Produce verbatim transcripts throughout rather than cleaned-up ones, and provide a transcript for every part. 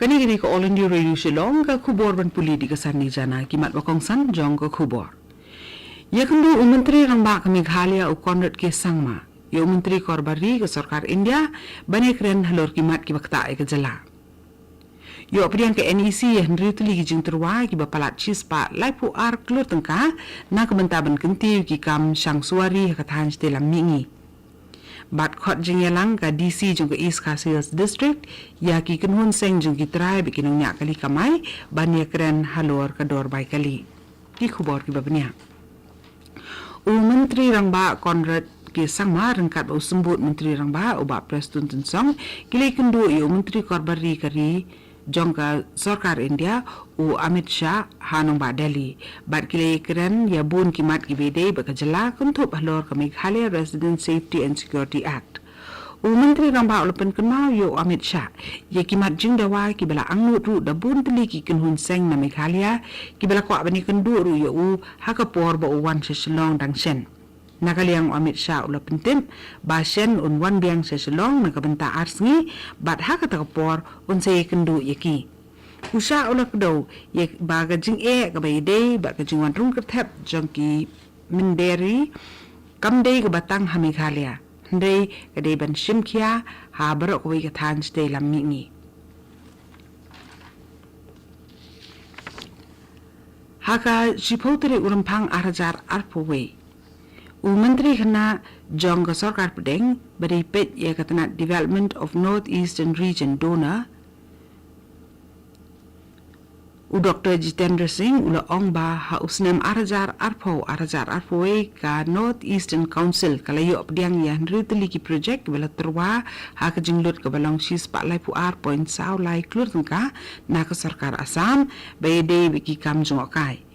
Kane ka dei ka All India Radio Shillong, ka khubor ban pule da ka Sanni Jana. Ki mat ba kongsan jong ka khubor. Ïakynduh u Myntri Rangbah ka Meghalaya u Conrad K Sangma ïa u Myntri Korbar Ri ka Sorkar India ban ïakren halor ki mat kiba ktah ïa ka jylla. Ïoh pdiang ka N E C ïa hynriew tylli ki jingtyrwa kiba palat shispah laiphew ar klur tyngka na ka bynta ban kyntiew ïa ki kam shang suwari ha ka thaiñ shatei lam mihngi. Bad khot jingïalang ka D C jong ka East Khasi Hills District ïa ki kynhun seng jong ki trai bad ki nongñiah kali kamai ban ïakren halor ka dor bai kali. Ki khubor kiba bniah. U Myntri Rangbah Conrad K Sangma ryngkat bad u Symbud Myntri Rangbah u Bah Prestone Tynsong ki la ïakynduh ïa u Myntri Korbar Ri ka ri jong ka Sorkar India u Amit Shah ha nongbah Delhi. Bad ki la ïakren ïa bun ki mat kiba ïadei bad ka jylla kynthup halor ka Meghalaya Resident Safety and Security Act. U Myntri Rangbah u la pynkynmaw ïa u Amit Shah ïa ki mat jingdawa kiba la angnud ruh da bun tylli ki kynhun seng na Meghalaya kiba la kwah ban ïakynduh ruh ïa u ha ka por ba u wan sha Shillong dang shen. Na ka liang u Amit Shah u la pyntip ba shen un wan biang sha Shillong na ka bynta ar sngi bad ha kata ka por un sa ïakynduh ïa ki. U Shah u la kdew ïa ba ka jingeh kaba ïadei bad ka jingwan rung kyrthep jong ki mynder ri kam dei kaba tang ha Meghalaya, hynrei ka dei ban shim khia ha baroh kawei ka thaiñ shatei lam mihngi. Ha ka shiphew tarik u Rymphang ar hajar arphew wei, u Myntri Khynnah jong ka Sorkar Pdeng ba dei peit ïa ka tnat Development of North Eastern Region, DoNER, u Doktor Jitendra Singh u la ong ba ha u snem ar hajar arphew, ar hajar arphew wei ka North Eastern Council ka la ïoh pdiang ïa hynriew tylli ki projek kiba la tyrwa ha ka jinglut kaba long shispah laiphew ar point saw lai klur tyngka na ka Sorkar Assam ba ïadei bad ki kam jngohkai.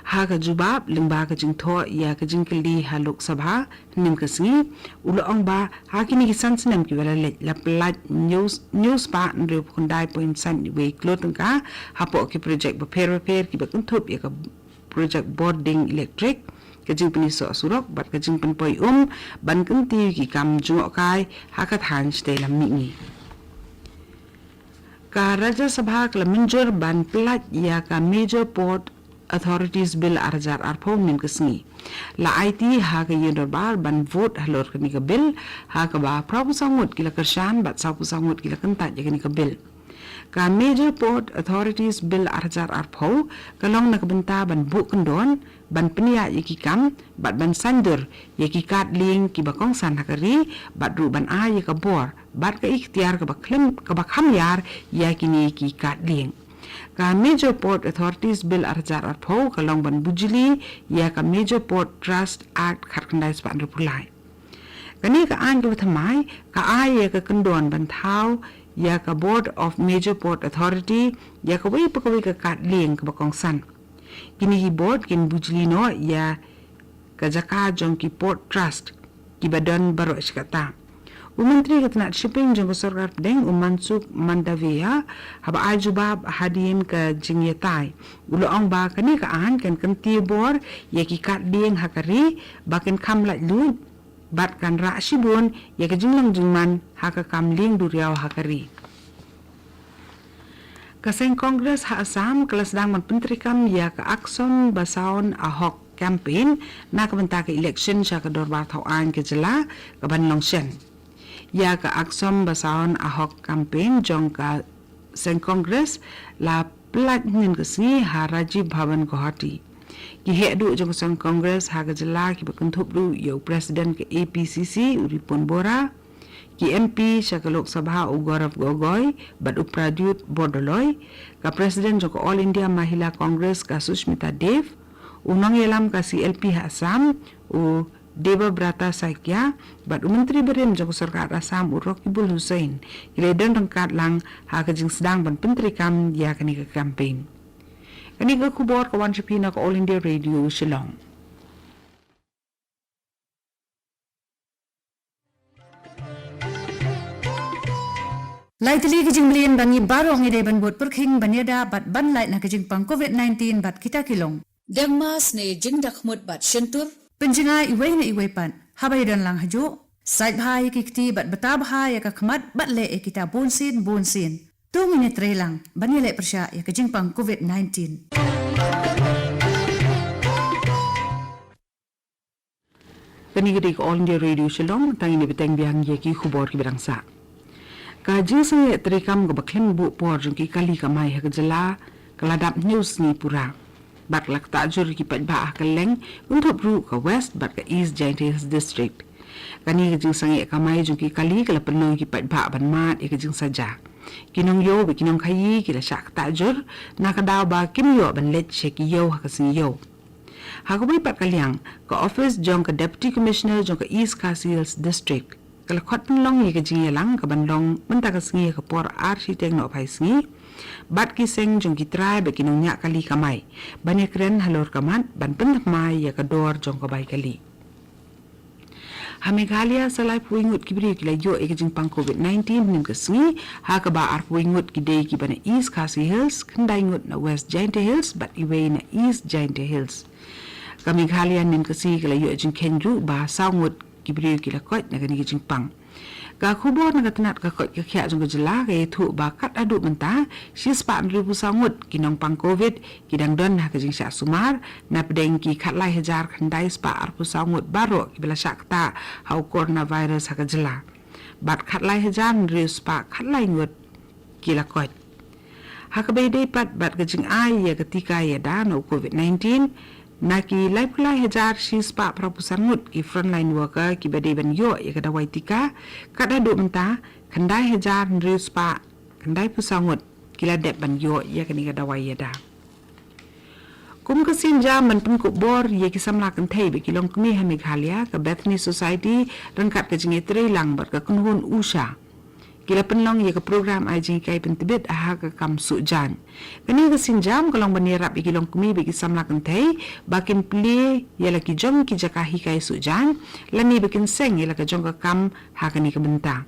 Ha ka jubab lyngba ka jingthoh ïa ka jingkylli ha Lok Sabha hynnin ka sngi, u la ong ba ha kine ki san snem kiba la leit la pyllait hynñiew, hynñiew spah hynriewphew khyndai point san wei klur tyngka hapoh ki projek bapher bapher kiba kynthup ïa ka projek bording elektrik, ka jingpynïasoh surok bad ka jingpynpoi um ban kyntiew ki kam jngohkai ha ka thaiñ shatei lam mihngi. Ka Rajya Sabha ka la mynjur ban pyllait ïa ka Major Port Authorities Bill ar hajar arphew hynnin ka sngi. La aiti ha ka ïing dorbar ban vote halor kane ka bill ha kaba phraphew saw ngut ki la kyrshan bad sawphew saw ngut ki la kyntait ïa kane ka bill. Ka Major Port Authorities Bill ar hajar arphew ka long na ka bynta ban buh kyndon, ban pynïaid ïa ki kam bad ban saindur ïa ki kad lieng kiba kongsan ha ka ri bad ruh ban ai ïa ka bor bad ka iktiar kaba khlem, kaba kham ïar ïa kine ki kad lieng. Ka Major Port Authorities Bill ar hajar arphew ka long ban bujli ïa ka Major Port Trust Act khatkhyndai spah hynriewphew lai. Kane ka aiñ kaba thymmai ka ai ïa ka kyndon ban thaw ïa ka Board of Major Port Authority ïa kawei pa kawei ka kad lieng kaba kongsan. Kine ki board kin bujli noh ïa ka jaka jong ki Port Trust kiba don baroh shi katta. U Myntri ka tnat Shipping jong ka Sorkar Pdeng u Mansukh Mandaviya haba ai jubab hadien ka jingïatai u la ong ba kane ka aiñ kan kyntiew bor ïa ki kad lieng ha ka ri ba kin kham laitluid bad kan rah shibun ïa ka jinglong jingman ha ka kam lieng duriaw ha ka ri. Ka seng Congress ha Assam ka la sdang ban pyntreikam ïa ka Aksom Basaun Ahok campaign na ka bynta ka election sha ka dorbar thaw aiñ ka jylla kaban long shen. Ïa ka Aksom Basaun Ahok campaign jong ka seng Congress la pyllait hynnin ka sngi ha Rajiv Bhavan Guwahati. Ki heh duh jong ka seng Congress ha ka jylla kiba kynthup ruh ïa u President ka A P C C u Ripon Bora, ki M P sha ka Lok Sabha u Gaurav Gogoi bad u Pradyut Bordoloi, ka President jong ka All India Mahila Congress ka Sushmita Dev, u nongïalam ka C L P ha Assam u Debabrata Saikia bad u Myntri barim jong ka Sorkar Assam u Rakibul Hussain ki la don ryngkat lang ha ka jingsdang ban pyntreikam ïa kane ka campaign. Kane ka khubor ka wan sha phi na ka All India Radio Shillong. Lai tylli ki jingmlien ba ngi baroh ngi dei ban bud pyrkhing ban ïada bad ban lait na ka jingpang covid nineteen bad kita ki long: dengmas ne jingdakhmut bad shyntur. Pynjngai iwei na iwei pat haba ïadon lang hajuh. Sait bha ïa ki kti bad bta bha ïa ka khmat bad leh ïa kita bunsien bunsien. To ngin ïatreilang ban ïaleh pyrshah ïa ka jingpang covid nineteen. Kane ka dei ka All India Radio Shillong, tang ine bteng biang ïa ki khubor kiba dang sah. Ka jingsangeh treikam kaba khlem buh por jong ki kali kamai ha ka jylla ka la dap hynñiew sngi pura. Bad ka la ktah jur ïa ki paidbah ha kylleng, kynthup ruh ka West bad ka East Jaintia Hills District. Kane ka jingsangeh kamai jong ki kali ka la pynlong ïa ki paidbah ban mad ïa ka jingsaja. Ki nongïew bad ki nongkhaïi ki la shah ktah jur, na ka daw ba kim ïoh ban leit sha ki ïew ha ka sngi ïew. Ha kawei pat ka liang, ka office jong ka Deputy Commissioner jong ka East Khasi Hills District ka la khot pynlong ïa ka jingïalang kaban long mynta ka sngi ha ka por ar shiteng nohphai sngi bad ki seng jong ki trai bad ki nongñiah kali kamai ban ïakren halor ka mat ban pynthymmai ïa ka dor jong ka bai kali. Ha Meghalaya, sa laiphew ngut ki briew ki la ïoh ïa ka jingpang covid nineteen hynnin ka sngi, ha kaba arphew ngut ki dei kiba na East Khasi Hills, khyndai ngut na West Jaintia Hills bad iwei na East Jaintia Hills. Ka Meghalaya hynnin ka sngi ka la ïoh jingkheiñ ruh ba saw ngut ki briew ki la koit na kane ka jingpang. Ka khubor na ka tnat ka koit ka khiah jong ka jylla ka ïathuh ba kat haduh mynta, shispah hynriewphew saw ngut ki nongpang covid ki dang don ha ka jingshah sumar, na pdeng ki khatlai hajar khyndai spah arphew saw ngut baroh kiba la shah ktah ha u coronavirus ha ka jylla. Bad khatlai hajar hynriew spah khatlai ngut ki la koit. Ha kaba ïadei pat bad ka jingai ïa ka tika ïada na u covid nineteen, na ki laiphew lai hajar shispah phraphew san ngut ki frontline worker kiba dei ban ïoh ïa ka dawai tika, kat haduh mynta, khyndai hajar hynriew spah khyndaiphew saw ngut ki la dep ban ïoh ïa kane ka dawai ïada. Kum ka sienjam ban pynkup bor ïa ki samla kynthei bad ki longkmie ha Meghalaya, ka Bethany Society ryngkat ka jingïatreilang bad ka kynhun Usha ki la pynlong ïa ka program ai jinghikai pyntbit ha ka kam suh jaiñ. Kane ka sienjam ka long ban ïarap ïa ki longkmie bad ki samla kynthei ba kin plie ïa la ki jong ki jaka hikai suh jaiñ, lane ba kin seng ïa la ka jong ka kam ha kane ka bynta.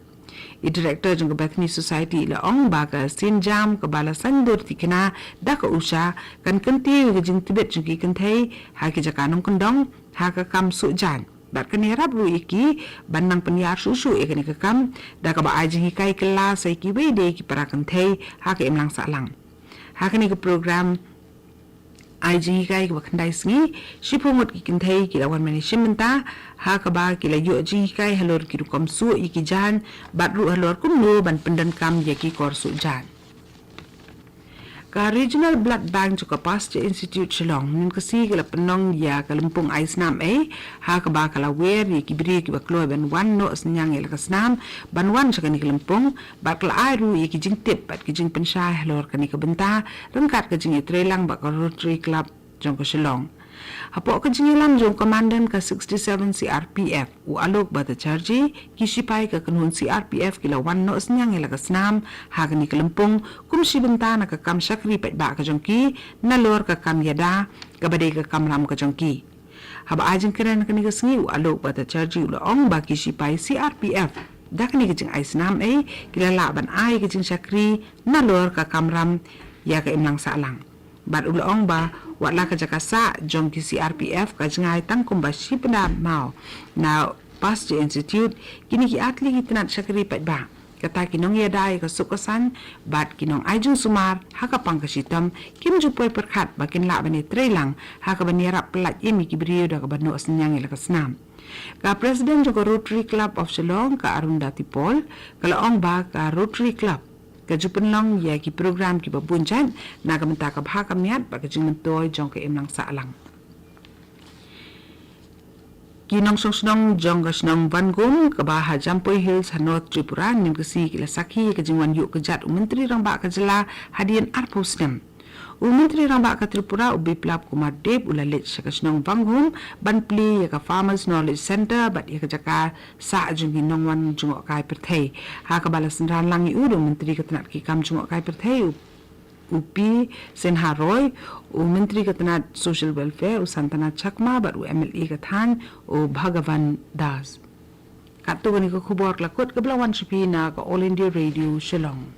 I Director jong ka Bethany Society i la ong ba ka sienjam kaba la saiñdur thikna da ka Usha kan kyntiew ïa ka jingtbit jong ki kynthei ha ki jaka nongkyndong ha ka kam suh jaiñ. Bad kan ïarap ruh ïa ki ban nang pynïar shuh shuh ïa kane ka kam da kaba ai jinghikai kylla sa ïa kiwei de ki para kynthei ha ka imlang sahlang. Ha kane ka program ai jinghikai kaba khyndai sngi, shiphew ngut ki kynthei ki la wan ban ïashim bynta, ha kaba ki la ïoh jinghikai halor ki rukom suh ïa ki jaiñ bad ruh halor kumno ban pyndonkam ïa ki kor suh jaiñ. Ka Regional Blood Bank jong ka Pasteur Institute Shillong, hynnin ka sngi ka la pynlong ïa ka lympung ai snam ei, ha kaba ka la wer ïa ki briew kiba kloi ban wan noh synñiang ïa la ka snam ban wan sha kane ka lympung, bad ka la ai ruh ïa ki jingtip bad ki jingpynshai halor kane ka bynta ryngkat ka jingïatreilang bad ka Rotary Club jong ka Shillong. Hapoh ka jingïalam jong u Commandant ka sixty-seven C R P F, u Alok Bhattacharjee, ki shipai ka kynhun C R P F ki la wan noh synñiang ïa la ka snam ha kane ka lympung kum shi bynta na ka kam shakri paidbah ka jong ki, nalor ka kam ïada kaba dei ka kamram ka jong ki. Haba ai jingkren ha kane ka sngi, u Alok Bhattacharjee u la ong ba ki shipai C R P F da kane ka jingai snam ei ki la lah ban ai ka jingshakri nalor ka kamram ïa ka imlang sahlang. Bad u la ong ba wat la ka jaka sah jong ki C R P F ka jngai tang kumba shi pynda maw na Pasteur Institute, kine ki ar tylli ki tnat shakri paidbah, kata ki nongïada ïa ka suk ka saiñ bad ki nongai jingsumar ha ka pang ka shitom, kim ju poi pyrkhat ba kin lah ban ïatreilang ha kaba ïarap pyllait im ïa ki briew da kaba noh synñiang ïa la ka snam. Ka President jong ka Rotary Club of Shillong, ka Arundhati Paul, ka la ong ba ka Rotary Club ka ju pynlong ïa ki program kiba bun jait na ka bynta ka bha ka miat bad ka jingmyntoi jong ka imlang sahlang. Ki nongshong shnong jong ka shnong Vangum kaba ha Jampui Hills ha North Tripura, hynnin ka sngi ki la sakhi ïa ka jingwan ïuh kjat u Myntri Rangbah ka jylla hadien arphew snem. U Myntri Rangbah ka Tripura, u Biplab Kumar Deb, u la leit sha ka shnong Vangum ban plie ïa ka Farmers Knowledge Centre bad ïa ka jaka sah jong ki nongwan jngohkai pyrthei, ha kaba la synran lang ïa u da u Myntri ka tnat ki kam jngohkai pyrthei, u, u P Sinha Roy, u Myntri ka tnat Social Welfare, u Santana Chakma, bad u M L A ka thaiñ, u Bhagavan Das. Katto kane ka khubor ka la kut kaba la wan sha phi na ka All India Radio Shillong.